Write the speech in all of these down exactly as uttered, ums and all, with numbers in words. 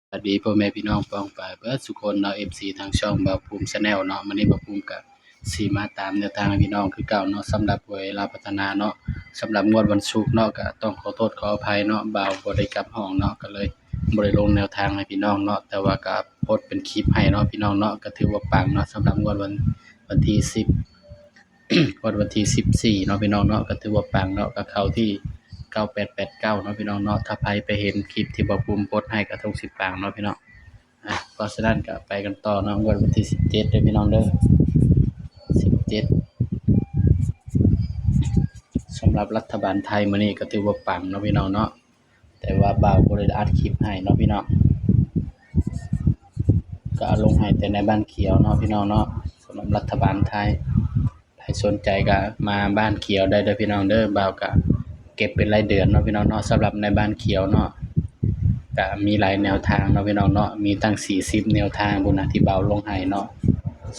สวัสดีพ่อแม่พี่น้องป้องปายเบิดสุคนเนาะ เอฟซี ทางช่องบ่าวภูมิ Channel เนาะ มื้อนี้บ่าวภูมิก็สิมาตามแนวทางให้พี่น้องคือเก่าเนาะ สำหรับหวยลาวพัฒนาเนาะ สำหรับงวดวันศุกร์เนาะ ก็ต้องขอโทษขออภัยเนาะ บ่าวบ่ได้กลับห้องเนาะ ก็เลยบ่ได้ลงแนวทางให้พี่น้องเนาะ แต่ว่าก็โพสต์เป็นคลิปให้เนาะพี่น้องเนาะ ก็ถือว่าปังเนาะ สำหรับงวดวัน วันที่สิบ งวดวันที่สิบสี่เนาะพี่น้องเนาะ ก็ถือว่าปังเนาะ ก็เข้าที่เก้าแปดแปดเก้าเนาะพี่น้องเนาะ ถ้าใครไปเห็นคลิปที่บ่าวภูมิโพสต์ให้ก็ต้องสิปังเนาะพี่น้อง อ่ะ เพราะฉะนั้นก็ไปกันต่อเนาะ งวดวันที่สิบเจ็ดเด้อพี่น้องเด้อ สิบเจ็ด สำหรับรัฐบาลไทยมื้อนี้ก็ถือว่าปังเนาะพี่น้องเนาะ แต่ว่าบ่าวบ่ได้อัดคลิปให้เนาะพี่น้อง ก็เอาลงให้แต่ในบ้านเขียวเนาะพี่น้องเนาะ สำหรับรัฐบาลไทย ใครสนใจก็มาบ้านเขียวได้เด้อพี่น้องเด้อ บ่าวก็เก็บเป็นรายเดือนเนาะพี่น้องเนาะ สำหรับในบ้านเขียวเนาะ ก็มีหลายแนวทางเนาะพี่น้องเนาะ มีตั้งสี่สิบแนวทางพุ้นนะที่บ่าวลงให้เนาะ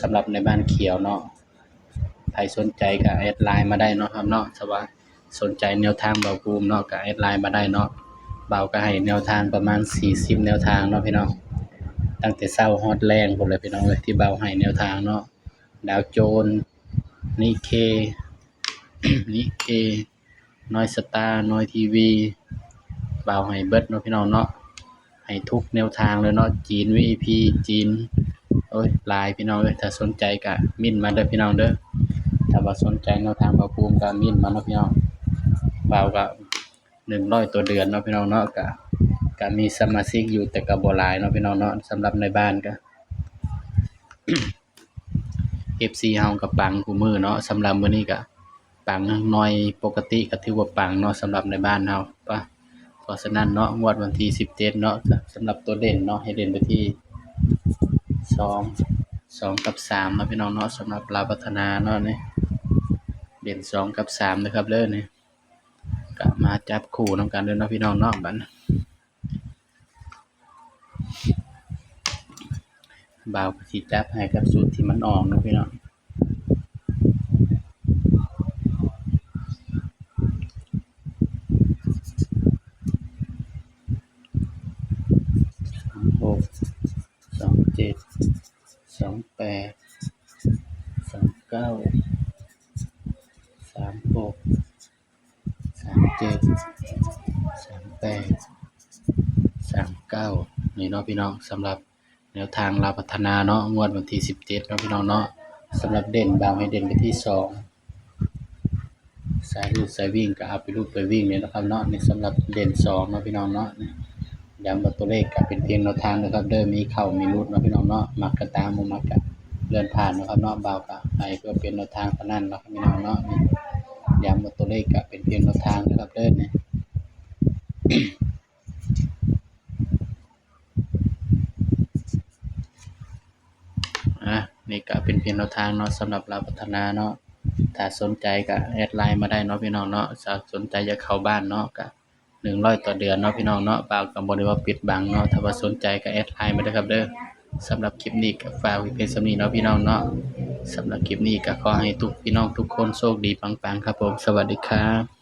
สำหรับในบ้านเขียวเนาะ ใครสนใจก็แอดไลน์มาได้เนาะครับเนาะ ถ้าว่าสนใจแนวทางบ่าวภูมิเนาะ ก็แอดไลน์มาได้เนาะ บ่าวก็ให้แนวทางประมาณสี่สิบแนวทางเนาะพี่น้อง ตั้งแต่เช้าฮอดแลงพุ้นเลยพี่น้องเอ้ย ที่บ่าวให้แนวทางเนาะ ดาวโจนส์ นิเค นิเค น้อยสตาร์ น้อยทีวี บ่าวให้เบิดเนาะพี่น้องเนาะ ให้ทุกแนวทางเลยเนาะ จีน วีไอพี จีน โอ้ย หลายพี่น้องเอ้ย ถ้าสนใจก็เม้นมาเด้อพี่น้องเด้อ ถ้าว่าสนใจแนวทางบ่าวภูมิก็เม้นมาเนาะพี่น้อง บ่าวก็หนึ่งร้อยต่อเดือนเนาะพี่น้องเนาะ ก็ ก็มีสมาชิกอยู่แต่ก็บ่หลายเนาะพี่น้องเนาะ สำหรับในบ้านก็ เอฟซี เฮาก็ปังคู่มื้อเนาะ สำหรับมื้อนี้ก็ปังหน่อย ปกติก็ถือว่าปังเนาะ สำหรับในบ้านเฮาปะ เพราะฉะนั้นเนาะ งวดวันที่สิบเจ็ดเนาะ สำหรับตัวเด่นเนาะ ให้เด่นไปที่สอง สองกับสามเนาะพี่น้องเนาะ สำหรับลาวพัฒนาเนาะนี่ เด่นสองกับสามนะครับเด้อนี่ ก็มาจับคู่นำกันเด้อเนาะพี่น้องเนาะ บัดนี้ บ่าวก็สิจับให้กับชุดที่มันออกเนาะพี่น้อง สามหก สองเจ็ด สองแปด สองเก้า สามหก สามเจ็ด สามแปด สามเก้า นี่เนาะพี่น้อง สำหรับแนวทางลาวพัฒนาเนาะ งวดวันที่สิบเจ็ดเนาะพี่น้องเนาะ สำหรับเด่นบ่าวให้เด่นไปที่สอง สายรูดสายวิ่งก็เอาไปรูดไปวิ่งเลยนะครับเนาะ นี่สำหรับเด่นสองเนาะพี่น้องเนาะ นี่ย้ำว่าตัวเลขก็เป็นเพียงแนวทางนะครับเด้อ มีเข้ามีรูดเนาะพี่น้องเนาะ มักก็ตาม บ่มักก็เลื่อนผ่านนะครับเนาะ บ่าวก็ให้เพื่อเป็นแนวทางเท่านั้นเนาะพี่น้องเนาะ นี่ย้ำว่าตัวเลขก็เป็นเพียงแนวทางนะครับเด้อ นี่ อ่ะ นี่ก็เป็นเพียงแนวทางเนาะ สำหรับลาวพัฒนาเนาะ ถ้าสนใจก็แอดไลน์มาได้เนาะพี่น้องเนาะ ถ้าสนใจอยากเข้าบ้านเนาะ ก็หนึ่งร้อยต่อเดือนเนาะพี่น้องเนาะ บ่าวก็บ่ได้ว่าปิดบังเนาะ ถ้าว่าสนใจก็แอดไลน์มาเด้อครับเด้อ สำหรับคลิปนี้ก็ฝากไว้เพียงส่ำนี้เนาะพี่น้องเนาะ สำหรับคลิปนี้ก็ขอให้ทุกพี่น้องทุกคนโชคดีปังๆครับผม สวัสดีครับ